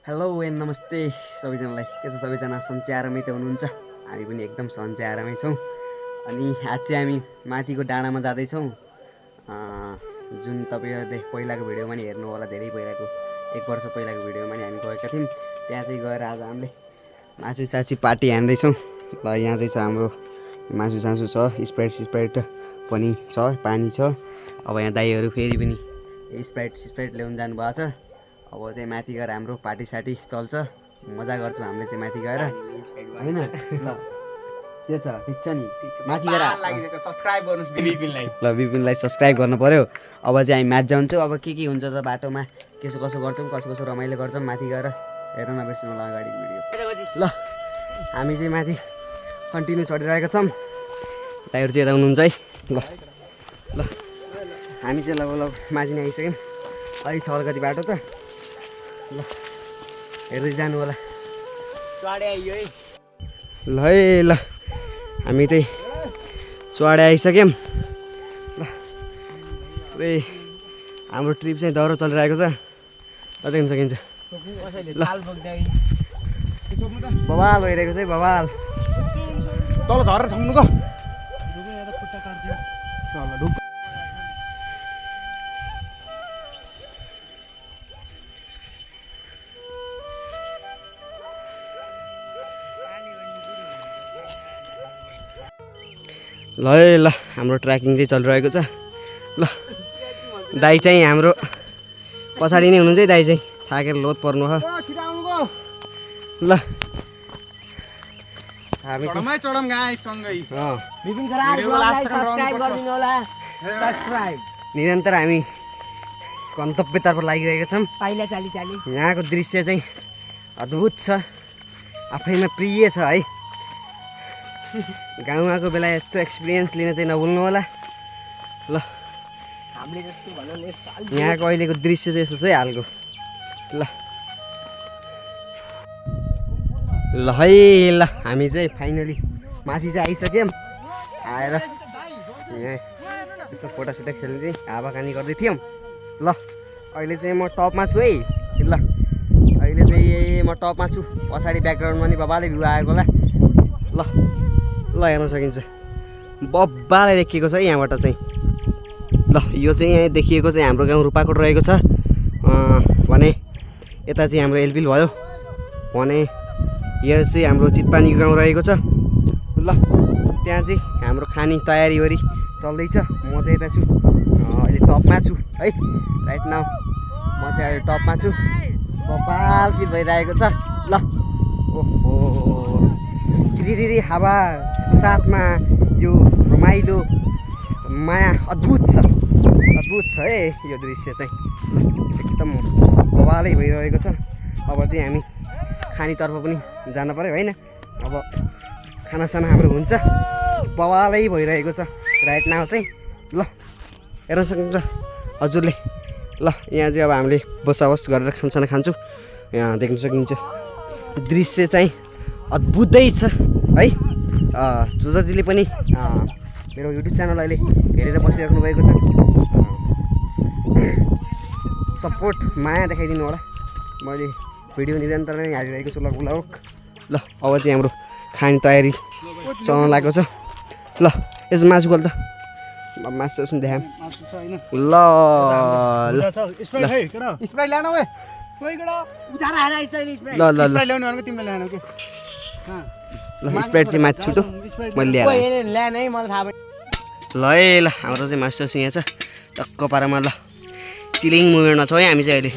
Hello and नमस्ते सबैजनालाई। के छ सबैजना सन्चै आरामै त हुनुहुन्छ? हामी पनि एकदम सन्चै आरामै छौँ। अनि आज चाहिँ हामी माथिको डाँडामा जाँदैछौँ, जुन तपाईँहरूले पहिलाको भिडियोमा नि हेर्नु होला। धेरै पहिलाको 1 वर्ष पहिलाको भिडियोमा नि हामी गएका थियौँ। त्यहाँ चाहिँ गएर आज हामीले मासु सासु पार्टी हान्दैछौँ। ल यहाँ चाहिँ छ हाम्रो मासु सासु छ, स्प्राइट पनि छ, पानी छ। अब यहाँ दाइहरू फेरि पनि स्प्राइट ल्याउनु जानुभएको छ। अब चाहिँ माथि गएर हाम्रो पार्टी सार्टी चल्छ, मजा गर्छौँ हामीले चाहिँ माथि गएर, होइन? ल के छ, ठिक छ नि? माथि गएर सब्सक्राइब गर्नुहोस् विपिनलाई। ल विपिनलाई सब्सक्राइब गर्नु पऱ्यो। अब चाहिँ हामी माथि जान्छौँ। अब के हुन्छ त बाटोमा, कसो कसो गर्छौँ, कसो रमाइलो गर्छौँ माथि गएर हेर नबिर्सनु ल अगाडि भिडियो। ल हामी चाहिँ माथि कन्टिन्यू चढिरहेका छौँ। दाइहरू चाहिँ यता हुनुहुन्छ है। ल ल हामी चाहिँ लगभग माथि नै आइसक्यौँ। अलिक छ अलिकति बाटो त। ल हेर्दै जानु होला। ल है ल हामी चाहिँ चढे आइसक्यौँ। ल पुरै हाम्रो ट्रिप चाहिँ दह्रो चलिरहेको छ। देख्न सकिन्छ। ल बवाल भइरहेको छ है, बवाल। तल झरेर थम्नु त। ल है ल हाम्रो ट्र्याकिङ चाहिँ चलिरहेको छ। ल दाइ चाहिँ हाम्रो पछाडि नै हुनुहुन्छ है। दाइ चाहिँ थाकेर लोत पर्नु हो। ल हामी चढम गाइस सँगै। निरन्तर हामी गन्तव्यतर्फ लागिरहेका छौँ। यहाँको दृश्य चाहिँ अद्भुत छ, आफैमा प्रिय छ है। गाउँ आएको बेला यस्तो एक्सपिरियन्स लिन चाहिँ नभुल्नु होला। ल यहाँको अहिलेको दृश्य चाहिँ यस्तो चाहिँ हालको। ल ल है ल हामी चाहिँ फाइनली माथि चाहिँ आइसक्यौँ। आएर यहाँ यसो फोटासोटा खेल्ने चाहिँ हावाकानी गर्दै थियौँ। ल अहिले चाहिँ म टपमा छु है। ल अहिले चाहिँ म टपमा छु। पछाडि ब्याकग्राउन्डमा नि बबाले भ्यू आएको होला। ल ल हेर्न सकिन्छ, बब्बालाई देखिएको छ है यहाँबाट चाहिँ। ल यो चाहिँ यहाँ देखिएको चाहिँ हाम्रो गाउँ रूपाकोट रहेको छ भने यता चाहिँ हाम्रो एलपिल भयो भने यो चाहिँ हाम्रो चितपानीको गाउँ रहेको छ। ल त्यहाँ चाहिँ हाम्रो खाने तयारीवरी चल्दैछ। म चाहिँ यता छु, अहिले टपमा छु है। राइट नाउ म चाहिँ अहिले टपमा छु। बब्बाल फिल भइरहेको छ। ल ओहो सिरिरी हावा साथमा यो रमाइलो माया अद्भुत छ है यो दृश्य चाहिँ। एकदम बवालै भइरहेको छ। अब चाहिँ हामी खानीतर्फ पनि जानु पऱ्यो होइन। अब खानासाना हाम्रो हुन्छ, बवालै भइरहेको छ राइट नाउ चाहिँ। ल हेर्न सक्नुहुन्छ हजुरले। ल यहाँ चाहिँ अब हामीले बसाबस गरेर खानासाना खान्छौँ। यहाँ देख्न सकिन्छ दृश्य चाहिँ अद्भुतै छ है। जोजजीले पनि मेरो युट्युब च्यानल अहिले हेरेर बसिराख्नु भएको छ। सपोर्ट माया देखाइदिनु होला। मैले भिडियो निरन्तर नै हालिरहेको छु लगभग। ल अब चाहिँ हाम्रो खाने तयारी चल्न लागेको छ। ल यसो मासु खोल त, मासु सुन देखाम। ल स्प्राइट चाहिँ माथि छुटो मैले ल्याएर। ल है ल हाम्रो चाहिँ मासु यहाँ छ टक्क पारामा। ल चिलिङ मुभमेन्टमा छौँ है हामी चाहिँ अहिले।